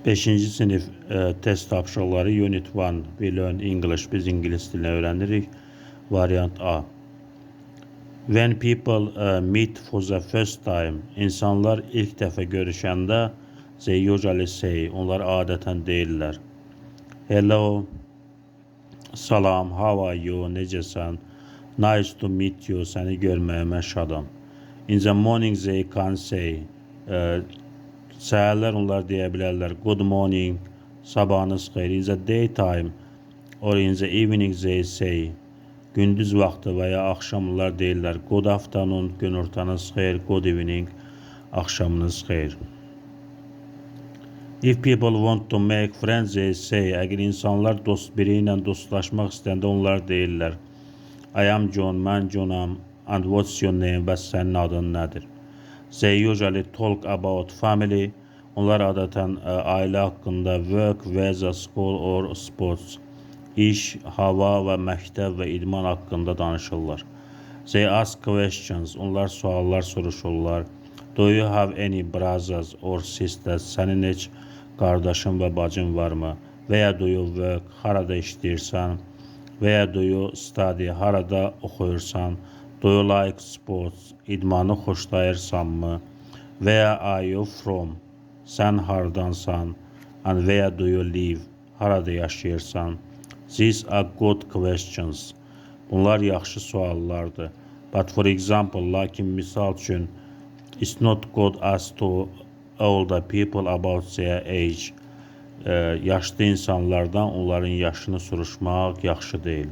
Beşinci sinif test tapşırıqları, Unit 1, We Learn English, biz ingilis dilini öyrənirik. Variant A. When people meet for the first time, insanlar ilk dəfə görüşəndə, they usually say, onlar adətən deyirlər. Hello, salam, how are you, necəsən? Nice to meet you, səni görməyimə şadam. In the morning they can say, səhərlər onlar deyə bilərlər, good morning, sabahınız xeyir. In the daytime or in the evening they say, gündüz vaxtı və ya axşam onlar deyirlər, good afternoon, günortanız xeyir, good evening, axşamınız xeyir. If people want to make friends, they say, əgər insanlar dost biri ilə dostlaşmaq istəyəndə onlar deyirlər, I am John, mən Johnam, and what's your name, bəs sənin adın nədir? They usually talk about family. Onlar adətən ailə haqqında, work, weather, school or sports, iş, hava və məktəb və idman haqqında danışırlar. They ask questions. Onlar suallar soruşurlar. Do you have any brothers or sisters? Sənin heç qardaşın və bacın varmı? Where do you work? Harada işləyirsən? Where do you study? Harada oxuyursan? Do you like sports? İdmanı xoşlayırsanmı? Where are you from? Sən hardansan? And where do you live? Harada yaşayırsan? These are good questions. Bunlar yaxşı suallardır. But for example, lakin misal üçün, it's not good ask to older people about their age. Yaşlı insanlardan onların yaşını soruşmaq yaxşı deyil.